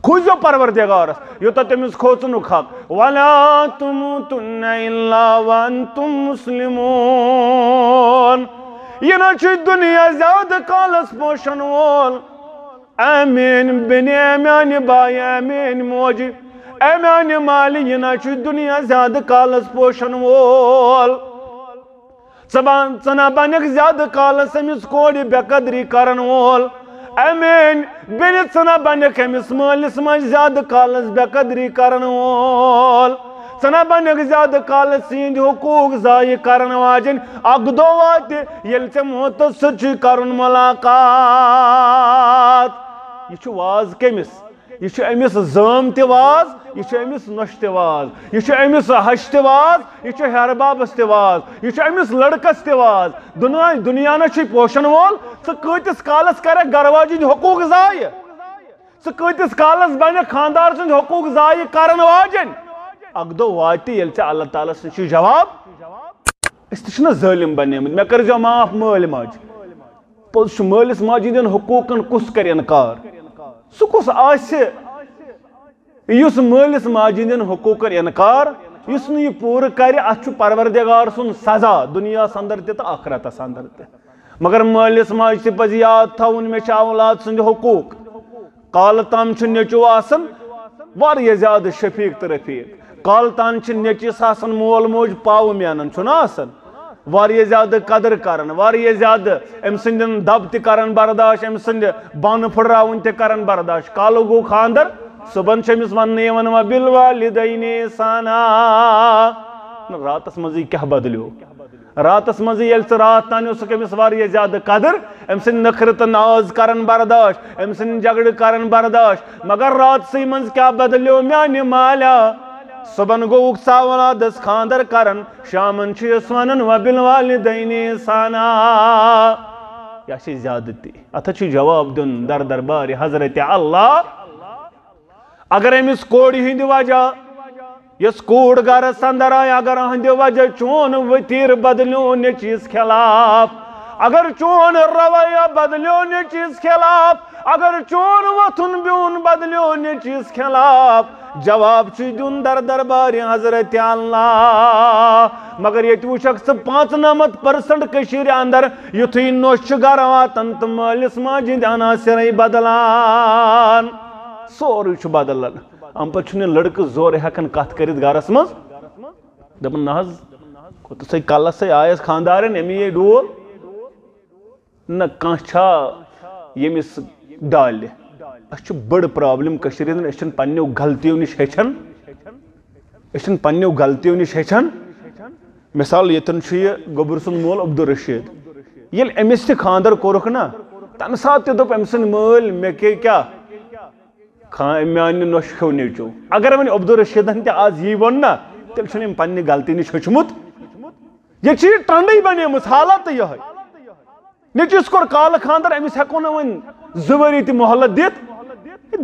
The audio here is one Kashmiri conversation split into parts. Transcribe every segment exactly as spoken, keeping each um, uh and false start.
کھوٗژزیو پروردگارس، یوٗتاہ تٔمِس کھوژنُک حق۔ ولا تموتن الا وانتم مسلمون۔ یہِ نہ چھُ دُنیا زیادٕ کالس پوشن وول۔ اے میٲنۍ بیٚنہِ، اے میانہِ بایہِ، اے میٲنۍ موجہِ، اے میانہِ مالہِ، یہِ نہ چھُ دُنیا زیادٕ کالس پوشن وول۔ ژٕ بن-، ژٕ نہ بنکھ زیادٕ کالس أمِس کورِ بے قدری کرن وول۔ اے میٲنۍ بیٚنہِ، ژٕ نہ بنکھ أمِس مٲلِس منٛز زیادٕ کالس بے قدری کرن وول۔ ژٕ نہ بنکھ زیادٕ کالس یِہنٛدۍ حقوٗق ضایع کرن واجٮ۪ن۔ اکھ دۄہ واتہِ، ییٚلہِ ژےٚ موتس سۭتۍ چھُے کرُن ملاقات۔ یہِ چھُ واز کٔمِس؟ یہِ چھُ أمِس زٲم تہِ واز، یہِ چھُ أمِس نۄشہِ تہِ واز، یہِ چھُ أمِس ہَش تہِ واز، یہِ چھُ ہیرٕ بابس تہِ واز، یہِ چھُ أمِس لڑکس تہِ واز۔ دُنیا، دُنیا نہ چھُے پوشن وول، ژٕ کۭتِس کالس کرکھ گرٕ واجہِ ہٕنٛدۍ حقوٗق ضایع؟ ژٕ کۭتِس کالس بنکھ خانٛدار سٕنٛدۍ حقوٗق ضایع کرن واجٮ۪ن؟ اکھ دۄہ واتہِ، ییٚلہِ ژےٚ اللہ تعالیٰ سٕنٛز چھُے جواب۔ أسۍ تہِ چھِنہ ظٲلِم بنیمٕتۍ، مےٚ کٔرۍزیو معاف مٲلۍ ماجہِ۔ پوٚز چھُ، مٲلِس ماجہِ ہٕنٛدٮ۪ن حقوٗقن کُس کرِ انکار؟ سُہ کُس آسہِ یُس مٲلِس ماجہِ ہٕنٛدٮ۪ن حقوٗقن انکار، یُس نہٕ یہِ پوٗرٕ کرِ، اتھ چھُ پروردگار سُنٛد سزا دُنیاہس اندر تہِ تہٕ ٲخرتس اندر تہِ۔ مگر مٲلِس ماجہِ تہِ پزِ یاد تھاوُن، مےٚ چھِ اولاد سٕنٛدۍ حقوٗق۔ کالہٕ تام چھُ نیٚچوٗ آسان واریاہ زیادٕ شفیٖق تہٕ رفیٖق۔ کالہٕ تام چھِ نیٚچوِس آسان مول موج پاوٕ مینان، چھُنہ آسان؟ واریاہ زیادٕ قدر کران، واریاہ زیادٕ أمۍ سٕنٛدٮ۪ن دب تہِ کران برداش، أمۍ سٕنٛدِ بانہٕ پھٕٹراوٕنۍ تہِ کران برداش۔ کالہٕ گوٚو خانٛدر، صُبحن چھُ أمِس وننہٕ یِوان، "وبالوالدین احسانا۔" نہ، راتس منٛزٕے کیٛاہ بدلیو؟ راتس منٛزٕے ییٚلہِ ژٕ راتھ تام اوسُکھ أمِس واریاہ زیادٕ قدر، أمۍ سٕنٛدۍ نخرٕ تہٕ ناز کران برداش، أمۍ سٕنٛدۍ جھگڑٕ کران برداش، مگر راتسٕے منٛز کیٛاہ بدلیو میانہِ مالیٰ؟ صُبحن گوٚوُکھ ژٕ اولادس خانٛدر کران، شامن چھُ یُس ونان، "وبالوالدین احسانا۔" یہِ چھِ زیادتی۔ اتھ چھُ جواب دیُن در دربارِ حضرت اللہ۔ اگر أمِس کورِ ہٕنٛدِ وجہ، یۄس کوٗر گرس اندر آیہِ، اگر أہنٛدِ وجہ چون ؤتیٖر بدلیو نیٚچوِس خلاف، اگر چون رویہ بدلیو نیٚچوِس خلاف، اگر چون وۄتھُن بِہُن بدلیو نیٚچوِس خلاف، جواب چھُے دیُن در دربارِ حضرت اللہ۔ مگر ییٚتہِ وٕچھکھ ژٕ پانٛژنمتھ percent کٔشیٖرِ اندر، یُتھُے نۄش چھُ گرٕ واتان تہٕ مٲلِس ماجہِ ہٕنٛدۍ عناصرے بدلان۔ سورُے چھُ بدلان۔ اَمہِ پتہٕ چھُنہٕ یہِ لڑکہٕ زورٕ ہٮ۪کان کتھ کٔرِتھ گرس منٛز۔ دپان، "نہ حظ، کوٚتسٕے کلس سے آیس خانٛدارن، أمی یے ڈول۔" نہ کانٛہہ چھا ییٚمِس ڈالہِ؟ اَسہِ چھُ بٔڑ problem کٔشیٖرِ ہٕنٛز، أسۍ چھِنہٕ پننیو غلطیو نِش ہیٚچھان۔ أسۍ چھِنہٕ پننیو غلطیو نِش ہیٚچھان۔ مثال، ییٚتٮ۪ن چھُ یہِ گوٚبُر سُنٛد مول عبدالرشید۔ ییٚلہِ أمِس تہِ خانٛدر کوٚرُکھ نا، تَمہِ ساتہٕ تہِ دوٚپ أمۍ سٕنٛدۍ مٲلۍ، "مےٚ کے کیٛاہ؟ خا-، میٛانہِ نۄشہِ کھیوٚو نیٚچوٗ۔" اگر وۄنۍ عبدالرشیدن تہِ آز یی ووٚن نا، تیٚلہِ چھُنہٕ أمۍ پننہِ غلطی نِش ہیوٚچھمُت۔ ییٚتہِ چھِ یہِ ٹرٛنٛڈٕے بنیمٕژ، حالت تہِ یِہوٚے۔ نیٚچوِس کوٚر کالہٕ خانٛدر، أمِس ہٮ۪کو نہٕ وۄنۍ زٕ ؤری تہِ مۄہلت دِتھ۔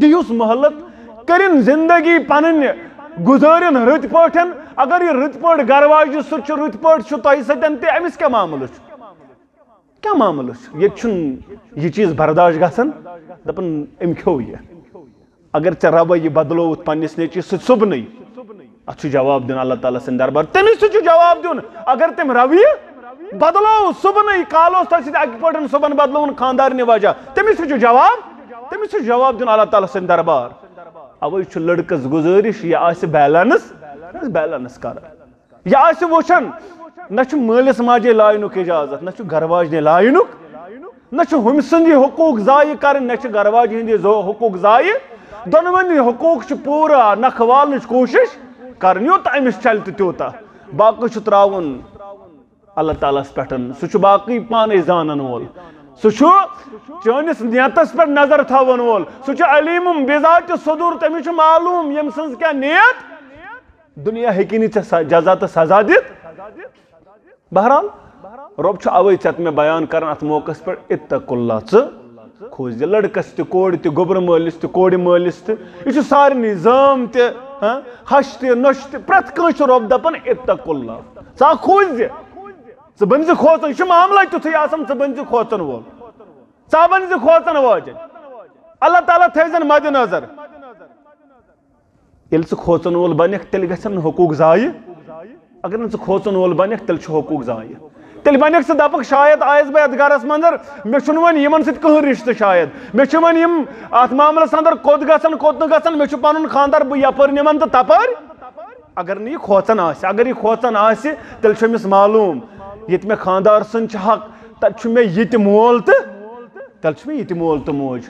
دِیوس مۄہلت، کٔرِن زندگی پنٕنۍ، گُزٲرِن رٕتۍ پٲٹھۍ۔ اگر یہِ رٕتۍ پٲٹھۍ گرٕ واجہِ سۭتۍ چھُ، رٕتۍ پٲٹھۍ چھُ تۄہہِ سۭتۍ تہِ، أمِس کیٛاہ معاملہٕ چھُ؟ کیٛاہ معاملہٕ چھُ؟ ییٚتہِ چھُنہٕ یہِ چیٖز برداش گژھان۔ دَپان، أمۍ کھیوٚو یہِ۔ اگر ژےٚ رۄبے یہِ بدلووُتھ پننِس نیٚچوِس سۭتۍ صُبنٕے، اتھ چھُ جواب دیُن اللہ تعالیٰ سٕنٛدِ دربار۔ تٔمِس تہِ چھُ جواب دیُن۔ اگر تٔمۍ رویہِ بدلوو صُبنٕے، کالہٕ اوس تۄہہِ سۭتۍ اکہِ پٲٹھۍ، صُبحن بدلووُن خانٛدارنہِ وجہ، تٔمِس تہِ چھُ جواب، تٔمِس چھُ جواب دیُن اللہ تعالیٰ سٕنٛدِ دربار۔ اوے چھُ لڑکس گُزٲرِش، یہِ آسہِ balance، balance کران۔ یہِ آسہِ وٕچھان، نہ چھُ مٲلِس ماجے لاینُک اجازت، نہ چھُ گرٕ واجنہِ لاینُک، نہ چھُ ہُمۍ سٕنٛدۍ حقوٗق ضایع کرٕنۍ، نہ چھُ گرٕ واجہِ ہٕنٛدۍ زو-، حقوٗق ضایع۔ دۄنوٕنی حقوٗق چھِ پوٗرٕ نکھٕ والنٕچ کوٗشِش کرٕنۍ، یوٗتاہ أمِس چلہِ تہٕ تیوٗتاہ۔ باقٕے چھُ ترٛاوُن اللہ تعالیٰ ہَس پٮ۪ٹھ۔ سُہ چھُ باقٕے پانَے زانَن وول۔ سُہ چھُ چٲنِس نیتَس پٮ۪ٹھ نظر تھاوَن وول۔ سُہ چھُ علیم بذات صدور، تٔمِس چھُ معلوٗم ییٚمۍ سٕنٛز کیٛاہ نیت۔ دُنیا ہیٚکہِ نہٕ ژےٚ سا-، جزا تہٕ سزا دِتھ۔ بہرحال، رۄب چھُ اوے ژےٚ تہٕ مےٚ بیان کران اتھ موقعس پٮ۪ٹھ، "اتقوا اللہ"، ژٕ کھوٗژ زِ۔ لڑکس تہِ، کورِ تہِ، گوٚبرٕ مٲلِس تہِ، کورِ مٲلِس تہِ، یہِ چھُ سارنٕے، زٲم تہِ، ہاں، ہش تہِ، نۄش تہِ، پرٛٮ۪تھ کٲنٛسہِ چھُ رۄب دپان، "اتقوا اللہ"۔ ژٕ ہا کھوٗژ زِ، ژٕ بٔنۍ زِ کھوژان، یہِ چھُ معاملہ تیُتھُے آسان، ژٕ بٔنۍ زِ کھوژان وول، ژٕ ہا بٔنۍ زِ کھوژان واجٮ۪ن۔ اللہ تعالیٰ تھٲوزٮ۪ن مدِ نظر۔ ییٚلہِ ژٕ کھوژن وول بنکھ، تیٚلہِ گژھن نہٕ حقوق ضایع۔ اگر نہٕ ژٕ کھوژن وول بنکھ، تیٚلہِ چھُ حقوق ضایع۔ تیٚلہِ بنکھ ژٕ دپکھ، شاید آیس بہٕ یتھ گرس منٛز، مےٚ چھُنہٕ وۄنۍ یِمن سۭتۍ کٕہٕنۍ رشتہٕ، شاید مےٚ چھُ وۄنۍ یِم اتھ معاملس اندر کوٚت گژھن، کوٚت نہٕ گژھن، مےٚ چھُ پنُن خانٛدار، بہٕ یپٲرۍ نِمن تہٕ تپٲرۍ۔ اگر نہٕ یہِ کھوژان آسہِ، اگر یہِ کھوژان آسہِ، تیٚلہِ چھُ أمِس معلوم، ییٚتہِ مےٚ خانٛدار سُنٛد چھُ حق، تتہِ چھُ مےٚ یہِ تہِ مول تہٕ تیٚلہِ چھُ مےٚ یہِ تہِ مول تہٕ موج۔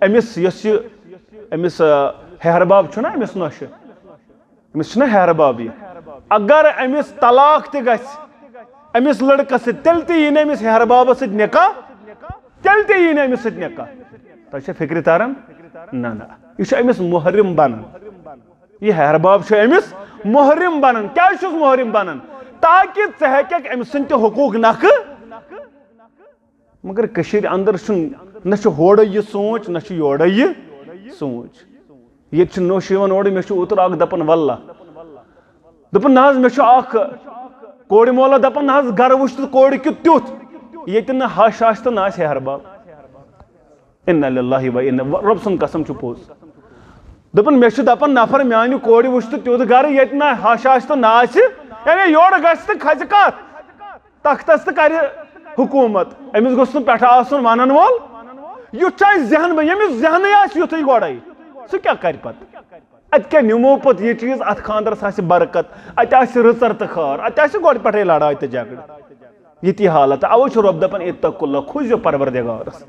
أمِس یۄس یہِ، أمِس، آ، ہیہر باب چھُنہ أمِس نۄشہِ، أمِس چھُنہ ہیہر باب یہِ۔ اگر أمِس طلاق تہِ گژھِ أمِس لڑکس سۭتۍ، تیٚلہِ تہِ یی نہٕ أمِس ہیہر بابس سۭتۍ نکاح، تیٚلہِ تہِ یی نہٕ أمِس سۭتۍ نکاح۔ تۄہہِ چھا فکرِ تران؟ نہ، نہ۔ یہِ چھُ أمِس محرم بنان۔ یہِ ہیہر باب چھُ أمِس محرم بنان۔ کیازِ چھُس محرم بنان؟ تاکہِ ژٕ ہیٚککھ أمۍ سٕنٛدۍ تہِ حقوق نکھٕ۔ مگر کٔشیٖرِ اندر چھُنہٕ، نہ چھُ ہورے یہِ سونچ، نہ چھُ یورے یہِ سونچ۔ ییٚتہِ چھُ نوٚش یِوان اورٕ، مےٚ چھُ اوترٕ اکھ دپان، واللہ، دوٚپُن، نہ حظ، مےٚ چھُ اکھ کورِ مولا دپان، نہ حظ، گرٕ وٕچھ تہٕ کورِ کیُتھ تیُتھ، ییٚتہِ نہٕ ہش آسہِ تہٕ نہ آسہِ ہیہر باب۔ انا للہ و انا، رۄب سُنٛد قسم چھُ پوٚز۔ دوٚپُن، مےٚ چھُ دپان نفر، میانہِ کورِ وٕچھ تہٕ تیُتھ گرٕ، ییٚتہِ نہ ہش آسہِ تہٕ نہ آسہِ، یعنی یورٕ گژھِ تہٕ کھسہِ کتھ؟ تختس تہٕ کرِ حکوٗمت۔ أمِس گوٚژھ نہٕ پٮ۪ٹھٕ آسُن ونن وول۔ یُتھ چھُ اَسہِ ذہن، ییٚمِس ذہنٕے آسہِ یُتھُے گۄڈَے، سُہ کیٛاہ کرِ پتہٕ؟ اتہِ کیٛاہ نِمو پتہٕ یہِ چیٖز؟ اتھ خانٛدرس آسہِ برکت، اتہِ آسہِ رٕژر تہٕ خار، اتہِ آسہِ گۄڈٕ پٮ۪ٹھَے لڑاے تہٕ جھگڑٕ۔ یہِ تہِ حالت۔ اوے چھُ رۄب دپان، اتقوا اللہ، کھوٗژِو پروردگارس۔